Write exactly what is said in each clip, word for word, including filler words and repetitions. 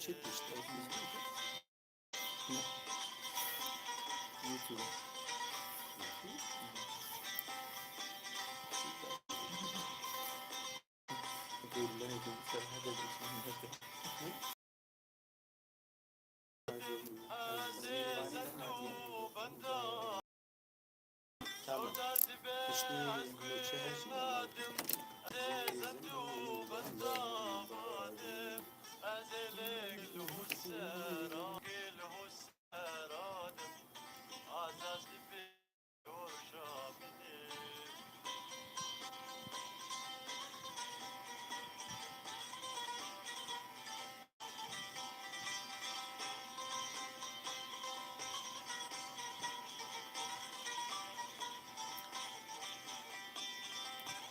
Çi tişt ew? Ne. YouTube. Tamam. Piştî nûçe hejî.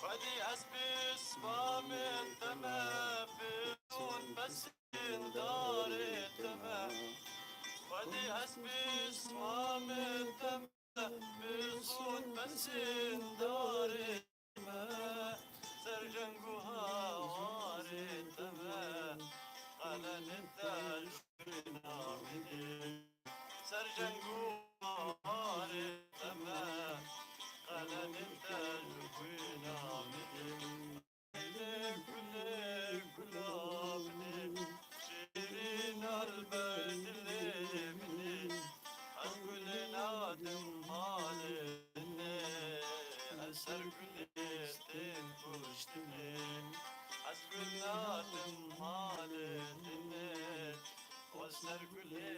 Xwedî ez pismamê te me, pisûn pesên darê te me. Xwedî ez pismamê te me, pisûn pesên darê me. Ser jeng û hawarê te me, qelemên te ji xwîna min ê. Ser jeng û hawarê te me, qelemên te ji xwîna min ê. Gulê, gulê gula min ê, şêrîna li ber dilê min ê. Ez gulê nadim malê din ê, ez ser gulê stêm kuştinê. Ez gul nadim malê din ê, ez ser gulê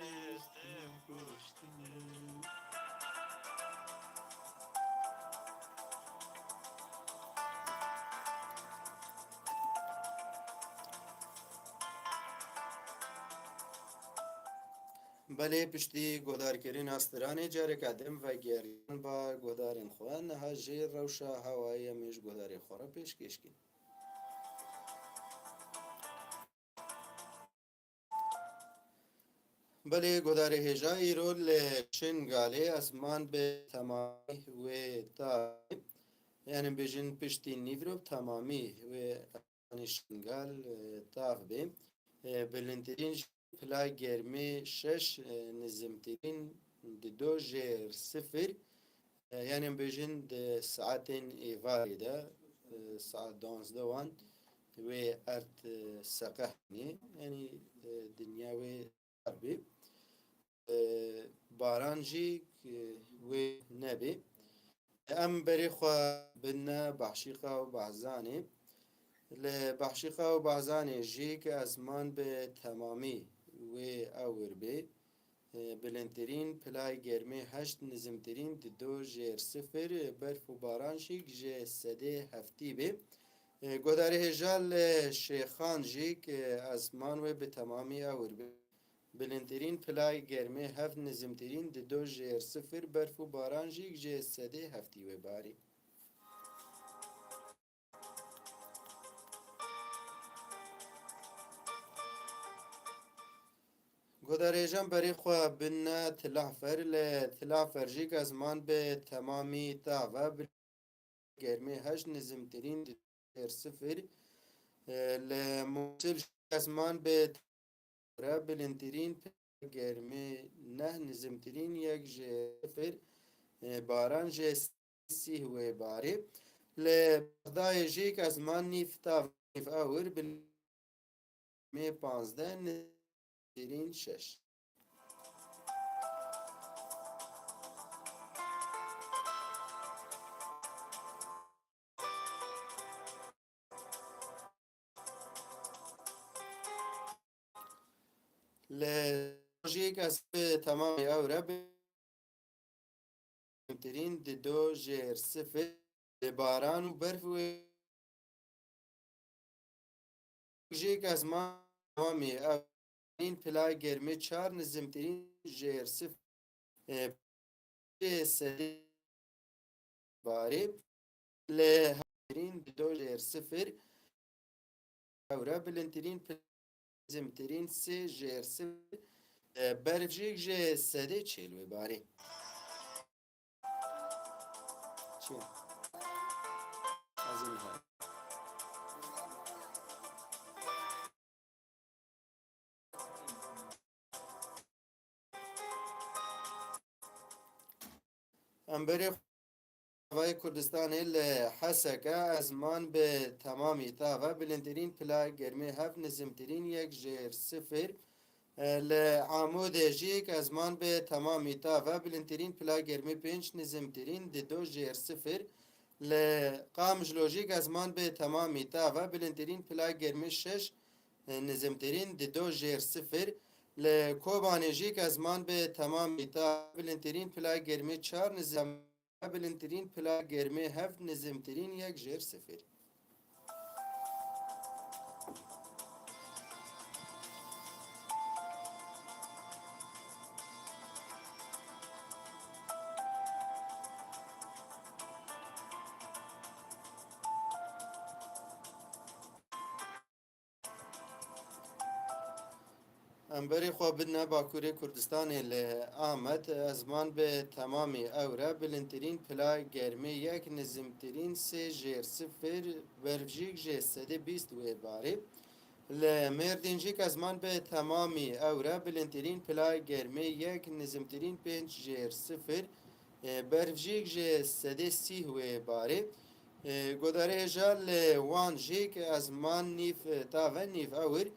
stêm kuştinê. Belê, piştî guhdarkirina stranê careka din vegeriyane ba guhdarên xwe. Niha jî rewşa hewayê em ê ji guhdarê xwe re pêşkêş kin. Belê, guhdarê hêja, îro li Şingalê esman bi temamî wê tav, yanî bêjin piştî nîvro bi temamî wê esmanê Şingal, e, tav bê. E, bilindtirîn jî pila germê şeş, e, nizimtirîn dido jêr sifir. E, yanî em bêjin di saetên êvarê de, e, saet duwazdeh wan wê erd, e, seqehnê, yanî, e, dinya wê dar bê. E, baran jî, e, wê nebê. Em berê xwe bidine Behşîqa û Behzanê. Li Behşîqa û Behzanê jî ke esman bi temamî wê ewir bê. E, bilindtirîn pilay germê heşt, nizimtirîn dido jêr sifir, berf û baran jî ji sedê heftî bê. E, guhdarê hêja li Şêxan jî ke esman wê bi temamî ewir bê. Bilindtirîn pilay germê heft, nizimtirîn dido jêr sifir, berf û baran jî ji sedê heftî wê barî. Guhdarê hêja, em berê xwe bidine Tilahfer, li Tilahfer jî ke esman bi temamî tav e, bi germê heşt, nizimtirîn dido jêr sifir. E, li Mûsil jî ke esman bi re, bilindtirîn germê neh, nizimtirîn yek jêr sifir, e, baran jê sîh wê barê. Li Bexdayê jî ke esman nîv tav, nîv ewir, bilindtirîn germê panzdeh, nizimtirîn şeş. Li rojê kes bi temamê ew re bi tirîn dido jêr sifir, bi baran û berf wê jê kes ma temamê ew tirîn pila germê çar, nizimtirîn jêr sifir, e, pê sedê barê, li hevtirîn dido jêr sifir, ewre bilindtirîn, nizimtirîn sê jêr sifir, e, berf jî ji sedê çêl wê barê. Çi? Ez ê niha. Hemberê Rojavayê Kurdistanê li Heseke ezman bi temamî tav e, bilindtirîn pila germê heft, nizimtirîn yek jêr sifir. E, li Amûdê jî ezman bi temamî tav e, bilindtirîn pila germê pênc, nizimtirîn dido jêr sifir. Li Qamijlo jî ezman bi temamî tav e, bilindtirîn pila germê şeş, e, nizimtirîn dido jêr sifir. Li Kobanê jî ezman bi temamî tav e, bilindtirîn pila germê çar, nizim-, bilindtirîn pila germê heft, nizimtirîn yek jêr sifir. Em berê xwe bidine Bakurê Kurdistanê li Amed, ezman bi temamî ewr e, bilindtirîn pila germê yek, nizimtirîn sê jêr sifir, berf jî ji sedê bîst wê barê. Li Mêrdîn jî ezman bi temamî ewr e, bilindtirîn pila germê yek, nizimtirîn pênc jêr sifir, e, berf jî ji sedê sî wê barê. E, Godarê hêja li Wan jî ezman nîv, e, tav e, nîv ewr,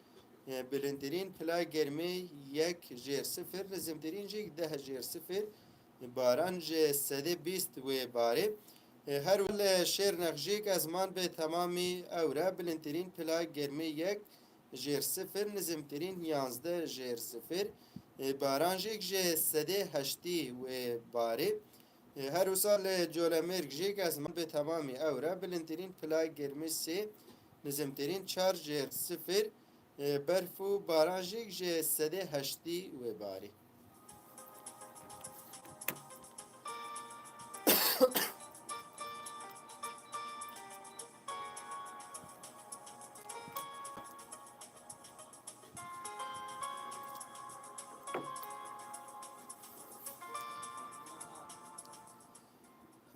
e, bilindtirîn pila germê yek jêr sifir, nizimtirîn jî deh jêr sifir, baran ji sedê bîst wê barê. E, her wiha li Şêrnex jî ezman bi temamî ewr e, bilindtirîn pila germê yek jêr sifir, nizimtirîn yanzdeh jêr sifir, e, baran jî ji sedê heştî wê barê. E, her wisa li Colemêrg jî ezman bi temamî ewr e, bilindtirîn pila germê sê, nizimtirîn çar jêr sifir, e, berf û baran jî ji sedê heştî wê barê.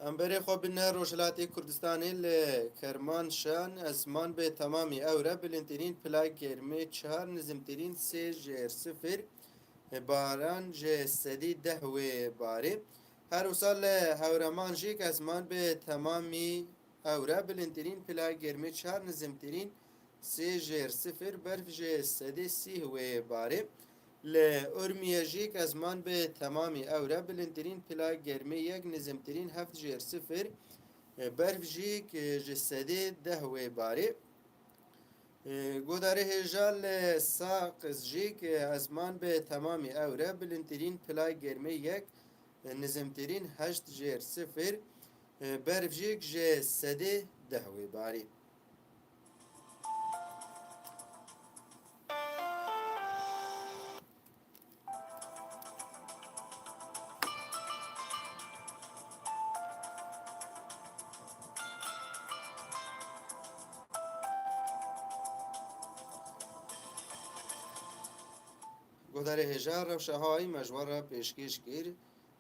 Em berê xwe bidine Rojhilatê Kurdistanê, li Kermanşan ezman bi temamî ewr e, bilindtirîn pila germê çar, nizimtirîn sê jêr sifir, baran ji sedî deh wê barê. Her wisa li Hewreman jî ezman bi temamî ewr e, bilindtirîn pila germê çar, nizimtirîn sê jêr sifir, berf ji sedê sî wê barê. Li Urmiyê jî ezman bi temamî ewr e, bilindtirîn pila germê yek, nizimtirîn heft jêr sifir, berf jî ji sedê deh wê barê. Godarê hêja li Saqiz jî ezman bi temamî ewr e, bilindtirîn pila germê yek, nizimtirîn heşt jêr sifir, berf jî ji sedê deh wê barê. Guhdarê hêja, rewşa hawayî me ji we re pêşkêş kir.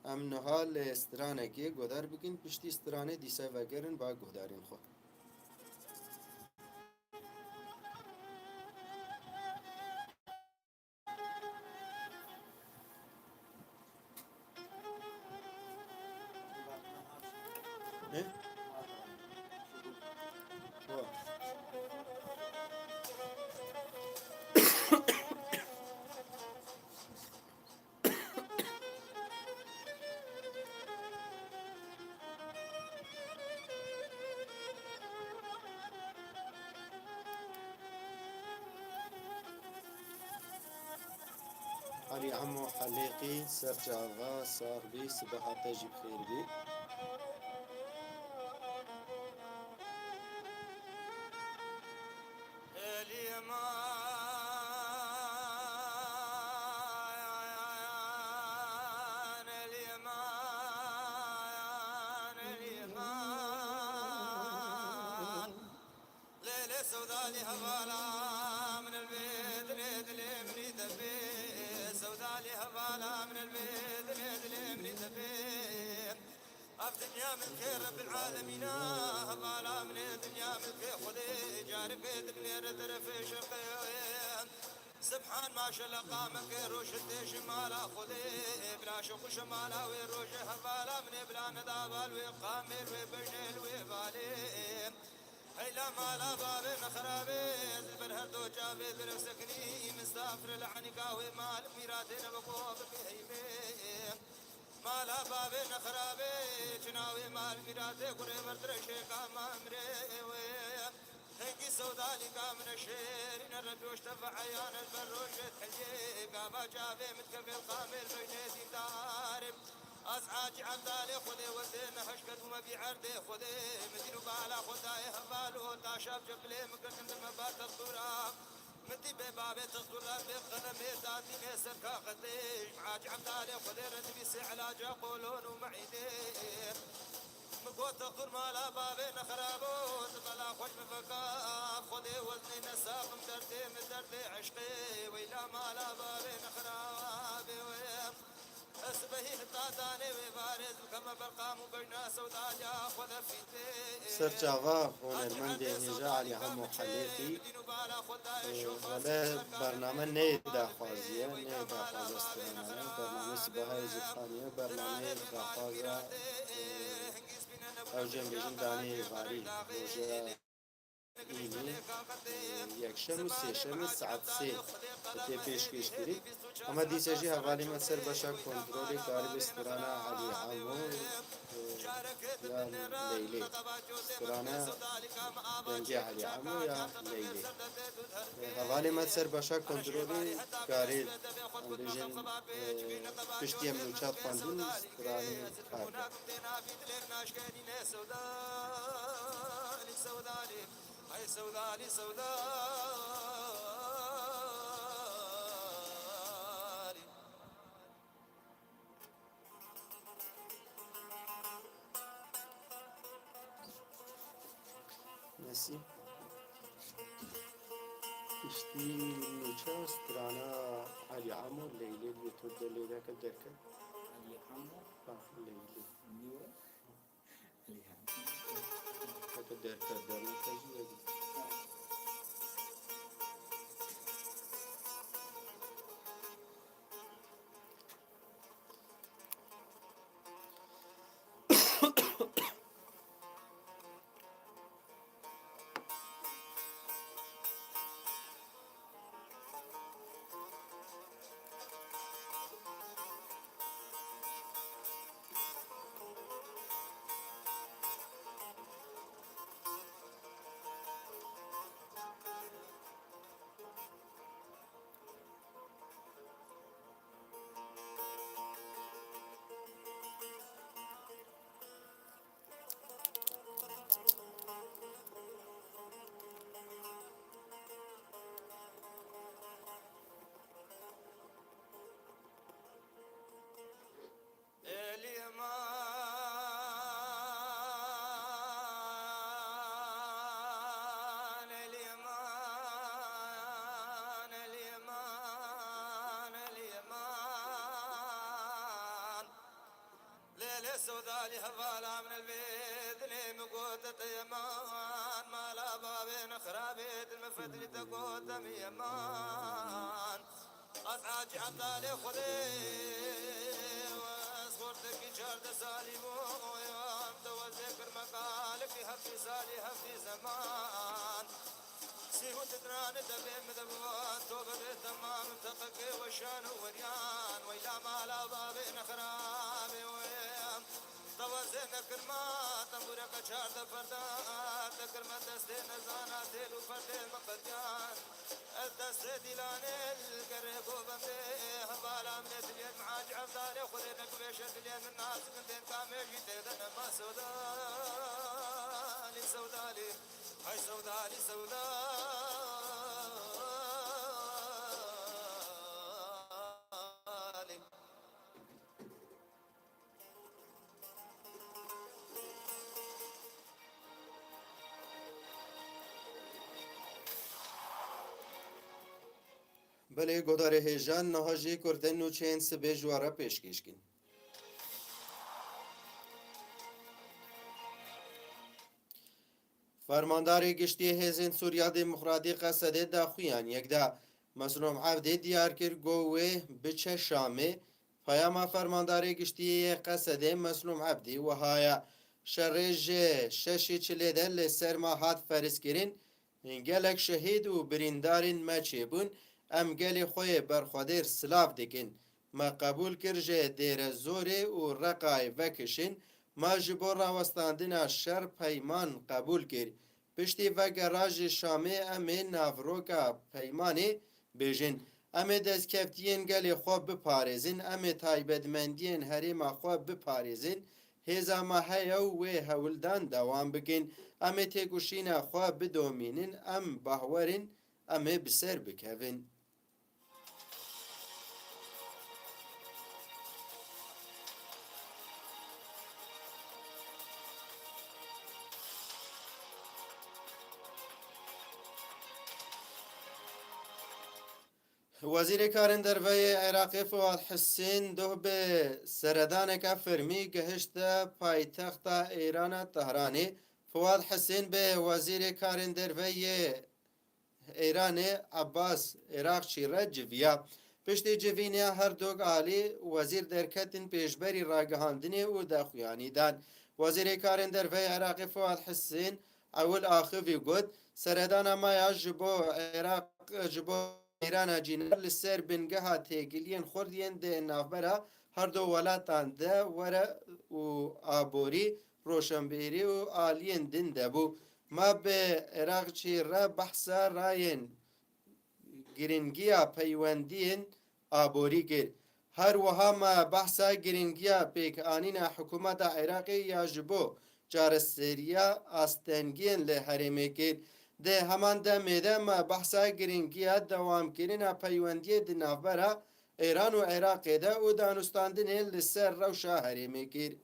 Em niha li stranekê guhdar bikin, piştî stranê dîse vegerin ba guhdarên xwe. Ne? Elî Emo Helêqî, ser çava sax bî, sibeha te jî bi xêr bî. Lê, lê sewda lê hevala min el bê, dilê, dilê min î te bê. Sewda lê hevala min el bê, dilê, dilê min î te bê. Ev dinya milkê Rebbil Alemîn e, hevala min ê, dinya milkê Xwedê, carê bê, dilê re terefê şeqê. Sibhan maşallah qameke roştê ji mala Xwedê, bila şixu ji mala wê rojê hevala min ê bila neda bal wê qamêl wê bejnêl wê valê. Heyla mala bavê nexirabê, ez li ber her do çavê direvsekinî, misafir li enika wê mal mîratê ne bi bo bike heymê. Mala bavê nexirabê, çina wê mal mîratê kurê ber direşê ka mamrê wê. Hengî sewdalîka min e şêrîne, redoş te ve eyan e ber rojê theliyê, gava çavê min dikeve qamêl beynê dîndarê. Ez Hacî Evdalê Xwedê wezê neheş kedûme bî erdê Xwedê, min dîn û bala xwe dayê heval û taşa bi cebilê min girtin dime ba textûra. Min dî bê bavê textûra bê qelemê datînê ser kaxetê, ji Hacî Evdalê Xwedê re nivîsê elaca qolon û meîdê. Min got, "Textûr mala bavê nexirabo, tu bela xweş min veka, Xwedê weznê nesaxim derdê min derdê eşqê, weyla mala bavê nexirabê wê." Ez sibehî heta danê wê varê, zilkeme berqam û bejna sewdaliya xwe de fîtê. Serçava hunermendê hêja Elî Hemo Helêfî. Wele bername neyê daxwaziye, neyê daxwaza strana ye, bername Sibahayê Zilxaniye, bername daxwaza, e, ew cem bêjin danê êvarî, roja îlî, e, yekşem û sêşemê saet sê tê pêşkêşkirî. Hema dîse jî hevalê me ser beşa kontrolê karibê strana Elî Hemo, e, ya Leylê. Strana dengê Elî Hemo ya Leylê. E, hevalê me ser beşa kontrolê karê, em bêjin, e, piştî em nûçat xwendin, stranê kar kir. Hey sewdalî, sewdalî. Nesî. Piştî nûçe strana Elî Emo Leylê diye tu de Leyleke derket. Elî Emo? Ha, Leylê. Niye? Heta derket, dernek jî ye. Elî eman, Elî eman, Elî eman, Elî eman. Lê, lê sewdalî hevala min el vê dinê min got te yeman, mala bavê nexirabê dil min fetilî te got te min yeman. Ez Hacî Evdalê Xwedê, ez xortekî çardeh salî bûyam, te wezê kirme kalikî heftî salî heftî zeman. Sî û di diranê devê min de bû, to bibê temam, teqekê weşan û weryan, weyla mala bavê nexirabê wê. Te wezê nekirma, tembûreke çardeh ferda, te kirme destê nezana, têl û ferdê min qediyan. Ez destê dîlanê li gerê govendê, hevala min ê diliyên min Hacî Evdalê Xwedê nekivêşe diliyên min nazik in, tên kamê jî tê de nema sewdalî, sewdalî. Hay sewdalî, sewdalî. Belê, godarê hêjan, niha jî kurtên nûçeyên sibê ji we re pêşkêş kin. Fermandarê Giştî Hêzên Sûriya Demokratîk Esedê daxuyan yek da Meslûm Ebdî diyar kir ku wê biçe Şamê. Peyama Fermandarê Giştî yê Qesedê Meslûm Ebdî wiha ye: Şerê ji şeşê çilê de li ser me hat ferz kirin. Gelek şehîd û birîndarên me çêbûn. Em gelê xwe yê berxwedêr silav dikin. Me qebûl kir ji Dêrezorê û Reqayê vekişin. Me ji bo rawestandina şer peyman qebûl kir. Piştî vegera ji Şamê em ê navroka peymanê bêjin. Em ê destkeftiyên gelê xwe biparêzin, em ê taybetmendiyên herêma xwe biparêzin. Hêza me heye û wê hewldan dewam bikin. Em ê têkoşîna xwe bidomînin, em bahwer in em ê bi ser bikevin. Wezîrê Karên Derve yê Iraqê Fuad Husên doh bi seredaneke fermî gihişte paytexta Îrana Tehranê. Fuad Husên bi Wezîrê Karên Derve yê Îranê Abbas Iraqçî re civiya. Piştî civînê her dok alî wezîr derketin pêşberî ragihandinê û daxuyanî dan. Wezîrê Karên Derve yê Iraqê Fuad Husên ewil axivî got, seredana me ya ji bo Iraq, ji bo Îrana cînar li ser bingeha têkiliyên xurt yên di navbera her du welatan de were û aborî, roşenbîrî û aliyên din de bû. Me bi Iraqçî re behsa rayên giringiya peywendiyên aborî kir. Her wiha me behsa giringiya pêkanîna hikûmeta Iraqê ya ji bo çareseriya astengiyên li herêmê kir. Di heman demê de me behsa giringiya dewamkirina peywendiyê di navbera Îran û Iraqê de û danûstandinê li ser rewşa herêmê kir.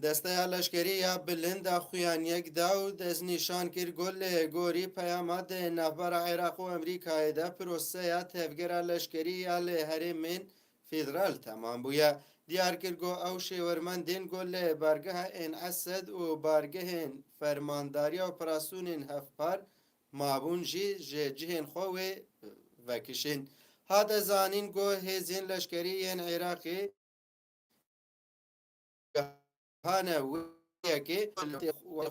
Desteya leşkerî ya bilind a xuyaniyek da û destnîşan kir ku li gorî peyama di navbera Iraq û Amerîkayê de proseya tevgera leşkerî ya li herêmên federal temam bûye. Diyar kir ku ew şêwermendên ku li bargeha Ên Esed û bargehên Fermandariya Operasyonên Hevpar mabûn jî ji cihên xwe wê vekişin. Hate zanîn ku hêzên leşkerî yên Iraqê hane wê yekê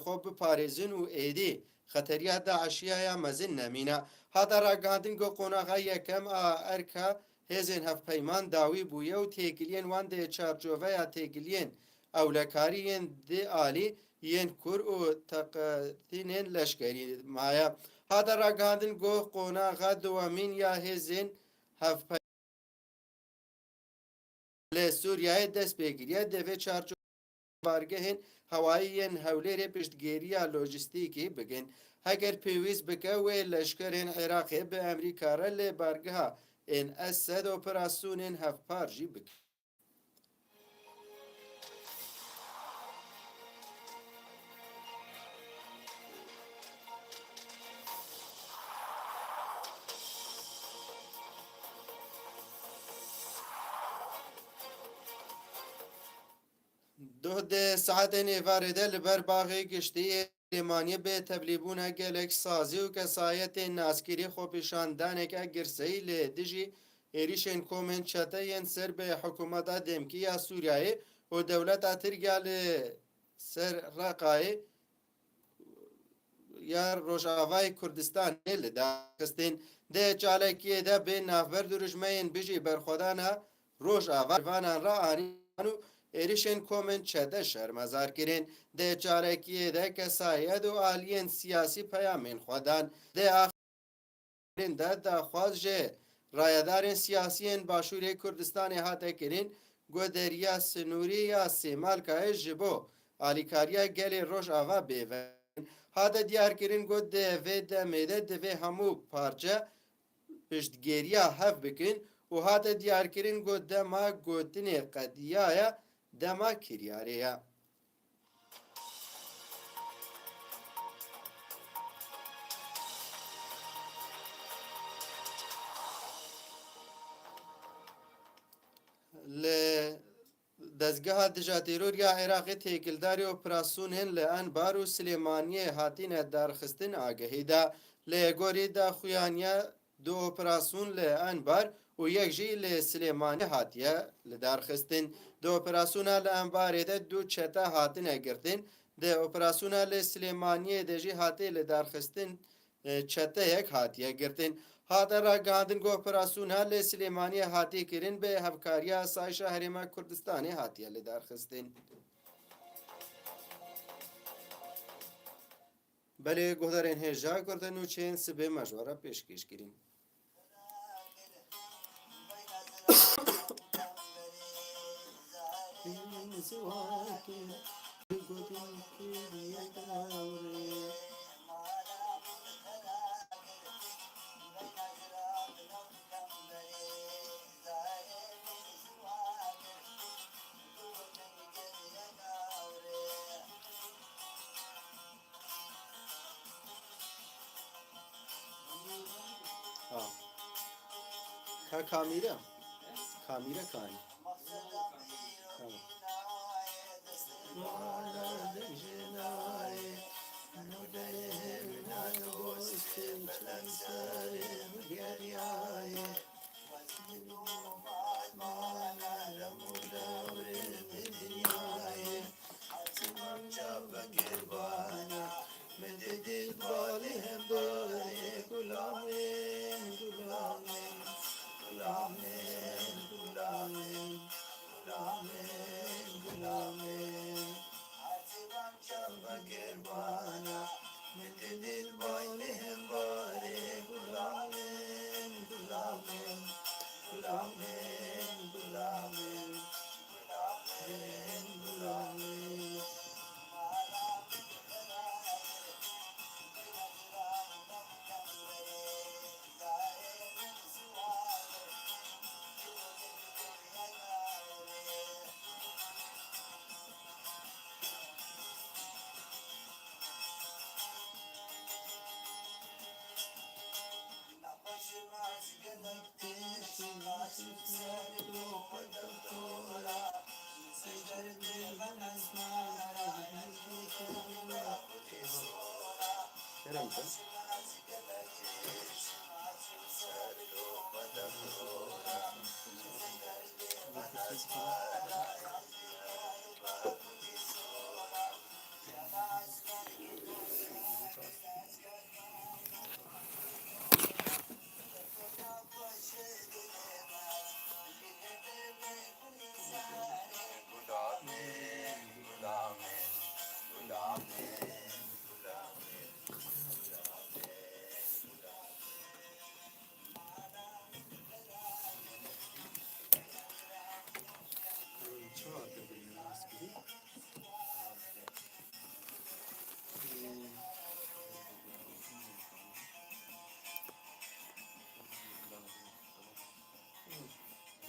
xwe biparêzin û êdî xeteriya DAIŞiya ya mezin nemîne. Hate ragihandin ku qonaxa yekem a erka hêzên hevpeyman dawî bûye û têkiliyên wan di çarçoveya têkiliyên ewlekarî yên di alî yên kur û teqetînên leşkerî maye. Hate ragihandin ku qonaxa duwemîn ya hêzên hevpeyman li Sûriyeyê dest pê kiriye, divê çarçoveya bargehên hewayî yên Hewlêrê piştgiriya lojîstîkî bikin. Heger pêwîst bike, wê leşkerên Iraqê bi Amerîka re li bargeha Ên Esed operasyonên hevpar jî bikin. Duh di saetên êvarê de li ber Baxê Giştî yê Silêmaniyê bi tevlîbûna gelek sazî û kesayetên naskirî xwepêşandaneke girseyî li dijî êrîşên komên çete yên ser bi hikûmeta demkî ya Sûriyeyê û dewleta Tirk ya li ser Reqayê ya Rojavayê Kurdistanê li dar xistin. Di çalakiyê de bi navber dirûjmeyên bijî berxwedana Rojava vanan re anîn û êrişên komên çete şermezar kirin. Di çalakiyê de kesayet û aliyên siyasî peyamên xwe dan. Di axirîn de daxwaz ji rayedarên siyasî yên Başûrê Kurdistanê hate kirin ku deriya sinûrî ya Sêmalkayê ji bo alîkariya gelê Rojava bê vekirin. Hate diyarkirin ku di vê demê de divê hemû parçe piştgiriya hev bikin û hate diyarkirin ku dema gotinê qediyaye, dema kiryarê ye. Dezgeha Dijatêroriya Iraqê têkildarî operasyonên li Enbar û Silêmaniyê hatine darxistin agehî da. Lê gorî daxuyaniya du operasyon li Enbar û yek jî li Silêmaniyê hatiye lidarxistin. Di operasyona li Enbarê de du çete hatine girtin. Di operasyona li Silêmaniyê de jî hatiye lidarxistin, e, çeteyek hatiye girtin. Hate ragihandin ku operasyona li Silêmaniyê hatiye kirin bi hevkariya Asayişa Herêma Kurdistanê hatiye lidarxistin. Belê guhdarên hêja, gurte nûçeyên sibê me ji we re pêşkêş kirîn. Ha. Ka kamîre? Kamîre kanî. Tamam.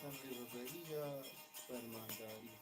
Em rêveberiya fermandarî.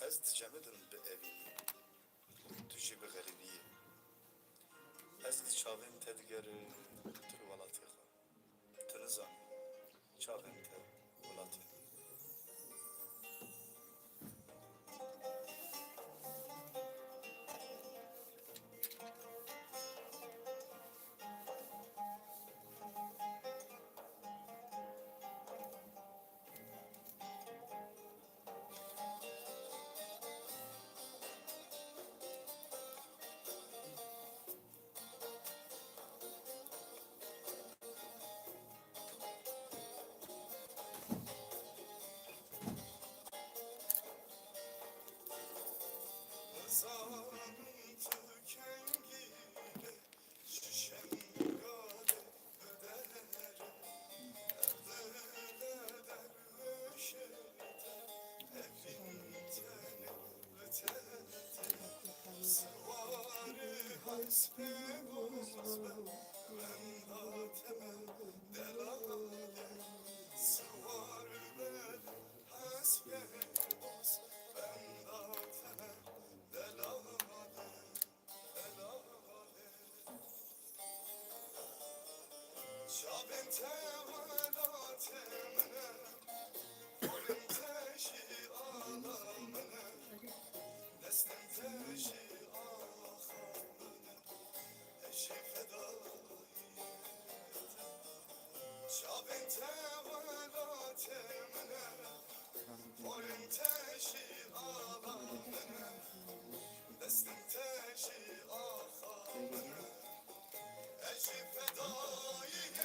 Ez dicemidim bi evînî, tu jî bi xerîbiyê. Ez li çavên te digerim, tu li welatê xwe. Tu nizanî çavên te welatê. Çavên te welatê min e, kolên te jî ala min e, destên te jî axa min e, ez jî fedayî te. Çavên te welatê min e, kolên te jî ala min e, destên te jî axa min e. Ez jî fedayî te.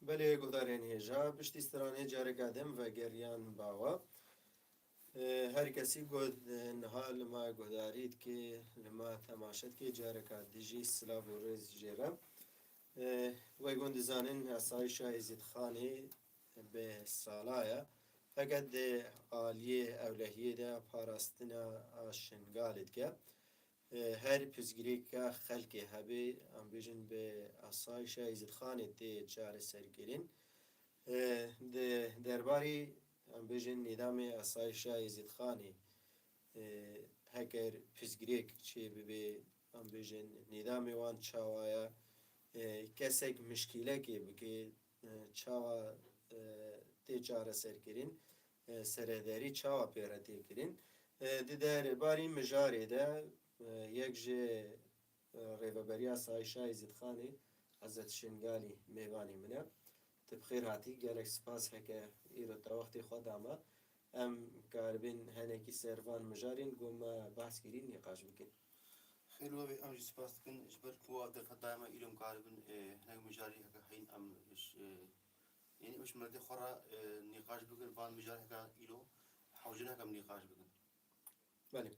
Belê, guhdarên hêja, piştî stranê careka din vegeriyan bawa. Ê, her kesî ku niha li me guhdarî dike, li me temaşe dike, careka din jî silav û rêz jê re. Ê, wek hûn dizanin, Esayîşa Êzîdxanê bi sala ye. Heke di aliyê ewlehiyê de parastina a Şingalê dike. Ê, her pirsgirêka xelkê hebe, em bêjin bi Esayîşa Êzîdxanê tê çareserkirin. Ê, di derbarê, em bêjin, nîdamê Esayîşa Êzîdxanê, ê, heger pirsgirêk çêbibe, em bêjin, nîdamê wan çawa ye, ê, kesek mişkîlekê bike, e, çawa, e, tê çareserkirin, e, serederî çawa pê re tê kirin. E, di derbarî mijarê de, e, yek ji, e, Rêveberiya Esayîşa Êzîdxanê, Ezet Şingalî mêvanê min e. Tu bi xêr hatî, gelek spas heke îro te wextê xwe da me. Em karibin henekî ser van mijarên ku me behs kirî nîqaş bikin. Xêr we be, em jî spas dikin ji ber ku wa derfet daye me, îro em karibin, e, hinek mijarî heke heyîn em ji, e, yanî em ji miletê xwe re, e, nîqaş bikin, van mijarê heke îro hewce ne heke em nîqaş bikin. Belê.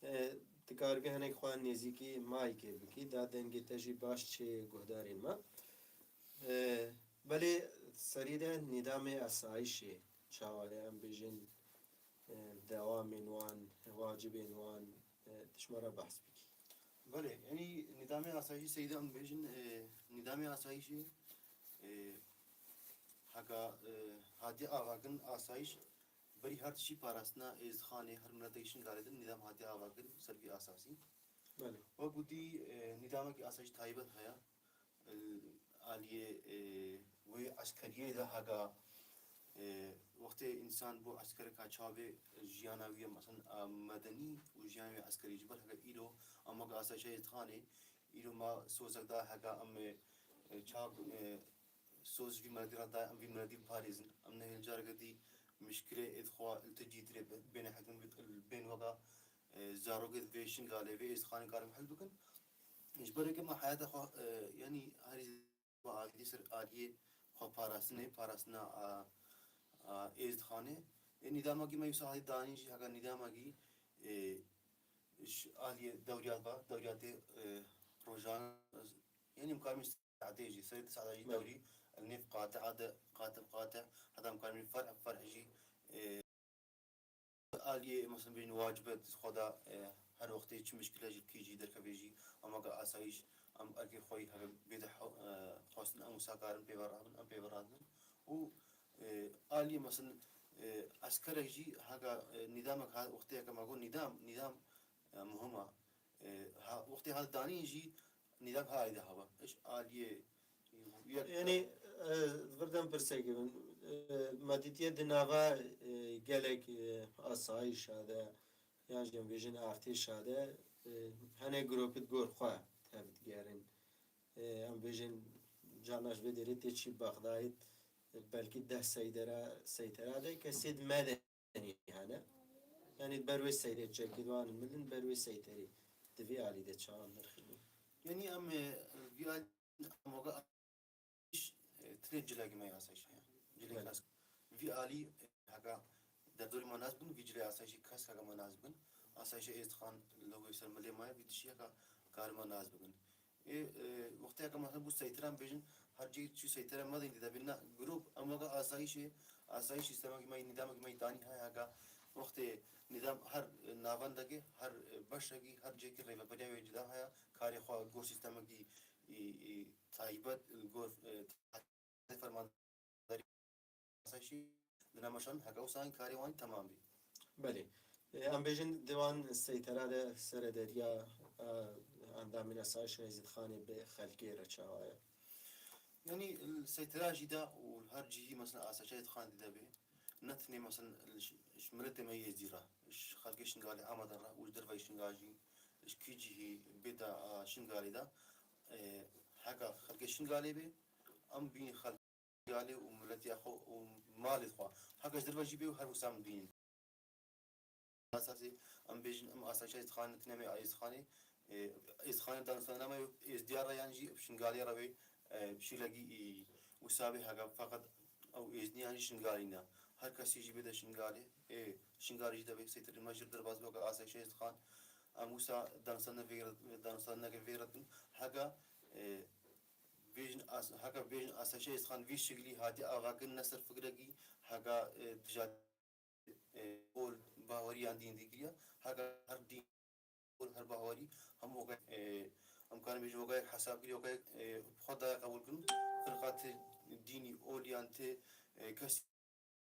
E, tu karibî hinek xwe nêzîkî maykê bikî, da dengê te jî baş çê guhdarên me. E, belê serî de nîdamê asayişê çawa ye, em bêjin, e, dewamên wan, wacibên wan, e, tu ji me re behs bikî. Belê, yanî nîdamê asayişî seyî de em bêjin, e, nîdamê asayişî, e, heka, e, hatiye avakirin asayîş berî her tiştî parastina êzdixanê her miletekî Şingalê de nîdam hatiye avakirin ser vî asasî. Belê. Wek gotî, e, nîdamekî asayîş taybet heye. E, aliyê, e, wê eskeriyê de hega, e, wextê însan bû eskerek ha çavê jiyana wî ye, mesela, a, medenî û jiyana wî eskerî ji ber hega îro em weke asayişa êzdixanê, îro ma sozek da hega em, e, e, çav, e, soz ji vî miletî re da em vî miletî biparêzin. Em nehêlin careke dî mişkilê êdixwa li tu cî dirê bi-, bêne hekim bi-, bên weka, e, zarokê vê Şingalê, vê êzdixanê karin hel bikin. Ji ber weke me heyata xwe, e, yanî herî alî ser aliyê xwe parastinê, parastina, a, a, êzdixanê. E, nîdamekî me wisa hê danîn jî heka nîdamekî, e, ji aliyê dewriyat ve, dewriyatê, e, rojan, yanî em karin saetê jî, serê di saeta jî Belê. dewrî, li nêv qati'a de, qati bi qati, heta em karin ferh bi ferh jî, e, aliyê, mesela, bêjin wacibet xwe da, e, her wextê çi mişkile jî, kî jî derkeve jî, em weke asayîş, em erkê xwe yî hebe bê de he-, e, xwestin em wisa karin pê ve rabin, em pê ve radibin. Û, e, aliyê, mesela, e, eskerek jî heka, e, nîdamek ha, wextê heke me got nîdam, nîdam, e, muhim e. E, ha, wextê hat danîn jî nîdam ha de hebe. Iş aliyê yek Yanî, e, vir dem pirsekê min. E, me dîtiye di nava, e, gelek, e, asayişa de, yan jî em bêjin artêşa de, e, hene gropî di gor xwe tev digerin. E, em bêjin carna ji vê derê tê çî Bexdayê, e, belkî deh seydera, seytera de kesê di me de tenê hene. Yanî ber wê seytê çekê di wan milin ber wê seyterê. Di vê alî de çawa nirxî bû? Yanî em, e, vî alî em weke iş, e, tirê cilek me yasayîş heye. Cilek Belê. nas. Vî alî, e, heka derdorê me nas bin, vî cilê asayîşî kes heka me nas bin. Asayîşê êzdixan logoyê ser milê me ye, vî tişî heka karê me nas bikin. Ê, e, wextê heke mesela bû seytera em bêjin, her cihê çû seytera me deyî dide bî, na, grûp, em weke asayîşê, asayîş sîstemekî me yî, nîdamekî me yî danî heye heke wextê nîdam her, e, navendekê, her, e, beşekî, her cihekî rêveberiya wê cida heye, karê xwe gor sîstemekî, î, î, taybet, gor, e, fermandarî asayîşî dine meşan, heke wisa karê wan temam bî. Belê. E, em bêjin di wan seytera de serederiya, e, endamên asayîşa Êzidxanê bi xelkê re çawa ye? Yanî, li seytera jî de û li her cihî, mesela, asayîşa Êzidxanê dide bê. Ne tenê, mesela, ji, ji miletê me Êzidî re, ji xelkê Şingalê Amedê re û ji derveyî Şingalê jî, ji kî cihî bê de, a, Şingalê de, e, heka xelkê Şingalê bê, em bînî xelk Şingalê û miletiya xwe û malê xwe. Heke ji derve jî bê û her wisa em dibînin. Esasê em bêjin, em asayîşa Êzidxanê tune me Êzidxanê, e, Êzidxanê danûstana me Êzdiya re yan jî bi Şingalê re wê, e, bi şîlekî, e, wisa bê heke feqet ew Êzidî yan jî Şingalî ne. Her kesî jî bê de Şingalê, ê, Şingalê jî de bê seyterê me jî derbas bê weke asayîşa Êzidxan. Em wisa danûstana vê re, danûstaneke vê re dikin. Heke, e, Bêjin as-, heke bêjin asayîşa Êzidxan vî şiklî hatî avakirin ne ser fikrekî heke, e, dijatî, e, ol baweriyan dîn dî kiriye. Heke her dîn ol her bawerî hemû weke, e, em karin bêjin weke yek hesab kiriye, weke yek, e, bi xwe daye qebûl kirin. Firqa ti dînî ol yan ti, e, kesî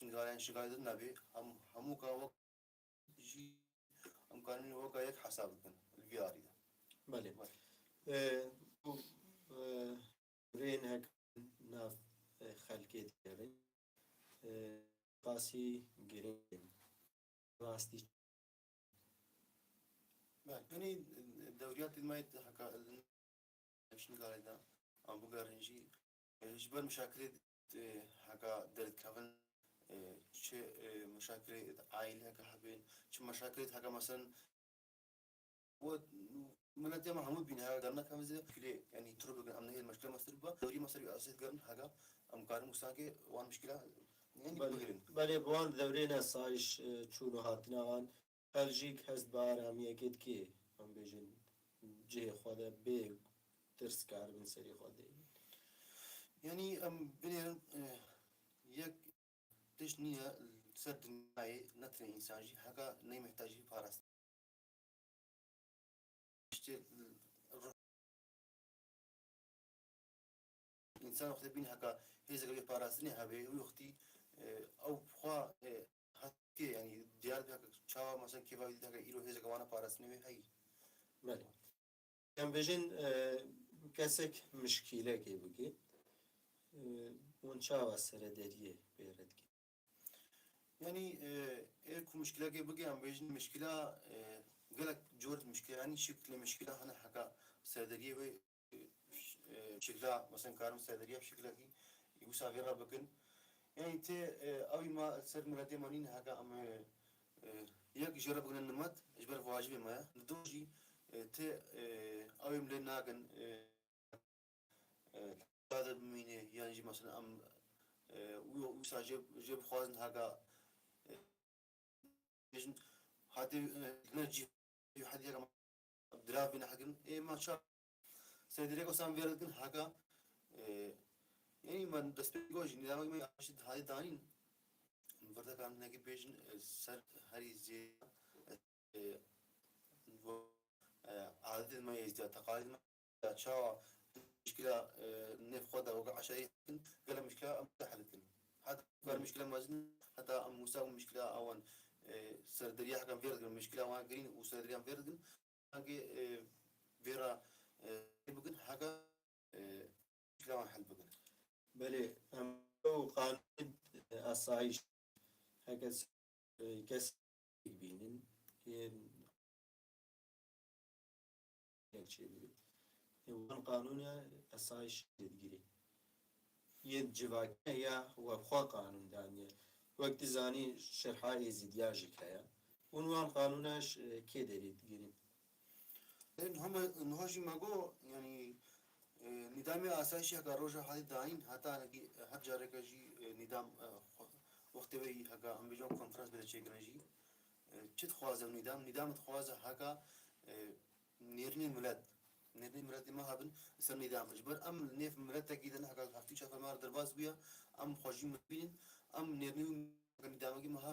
Şingalê yan Şingalê din nabê. Hem, hemû ka wek jî em karin weka yek hesab bikin li vî alî de. Belê. Belê. E, bu, e, rên hek nav, e, xelkê dikevin. E, qasî girîn. Rastî. Belê. Yanî, e, dewriyatê me heka Şingalê de em bigerin jî, e, ji ber mişakilê, e, heka derdikevin, e, çi, e, mişakilê aîlî heka hebên, çi mişakilê heka, meselen, we, miletê me hemû bîne heka dernekevin zê, mişkilê, yanî, tiro bikin, em nehêlin mişkile me ser bibe, dewrî me ser wî asê digerin heka em karin wisa ke wan mişkila, yanî, Belê, bigirin. Belê, bi wan dewrên esayîş, e, çûn û hatina wan, Xelk jî hest bi aramiyekê dike, em bêjin, cihê xwe de bê tirs karibin serê xwe deynin. Yanî em binêrin, e, yek tişt nîne li ser dinyayê, ne tenê însan jî heka neymehtacî parastin. Tiştê, e, ruh-, însan wextê bîn heka hêzeke wê parastinê hebe, wî wextî, e, ew xwe, e, hetê, yanî diyar dibe heka çawa, mesela kêfa wî dît heka îro hêzeke wana parastinê wê heyî. Belê. Em bêjin, e, kesek mişkîlekê bike, e, hûn çawa serederiyê pê re dikin? Yanî, e, ê ku mişkîlekê bike, em bêjin mişkîla, e, gelek cor mişkîla, yanî şiklê mişkîla hene heka serederiyê wê, e, şikla, mesela karin serederiya şiklekî wisa vê re bikin. Yanî tê, e, ew ma ser miletê me nîn heka em, e, e, yek jê re bigrin nimet, ji ber vacibê me ye. Li do jî, e, tê, e, ew ê em lê nakin, e, e, de bimîne, yan jî mesela em, e, wî, wisa jê, jê bixwazin heka, e, bêjin, hatê, e, ne cî, hediye dirav bîne hekim, ê ma ça, seydirê ko san vêr dikin heka, e, yanî me destpêkê got jî, nîdamê me ya jî hadi danîn, virdekan hinekî bêjin, e, ser herî zêde, e, e, adetê me yê zêde, teqalîd me ya çawa mişkila, e, nêv xwe de weke eşarî dikin, gelek mişkila em de hel dikin. Heta kar mişkila mezin, heta em wisa mişkila awan, e, serderiya hekan vêr dikin, mişkila wan girîn û serderiyan vêr dikin. Hangê, e, vêra, e, bikin, heka, e, mişkila wan hel bikin. Belê, em ew qanûn, e, asayîş, heke s-, e, kes bînin, yên yek çêdibin. Ê wan qanûna esayîş digirî. Yên civakî ya we bi xwe qanûn daniye. Wek tu zanî şerha Êzîdiya jî heye. Hûn wan qanûna ş-, kê derê digirîn? Ê, niha me, niha jî me got, yanî, e, nîdamê asayîşê heka roja hadî dayîn, heta hinekî, e, her careke jî, e, nîdam, e, xwe-, wextê wê heka em bêjin konferans bide çêkirin jî. E, çi dixwaze nîdam? Nîdam dixwaze heka, e, nêrînê milet. Nêrînê miletê me hebin ser nîdam. Ji ber em li nêv miletekî de ne heka heftê çar me re derbas bûye, em xwe jî bibînin, em nêrînê wî nîdamekî me ha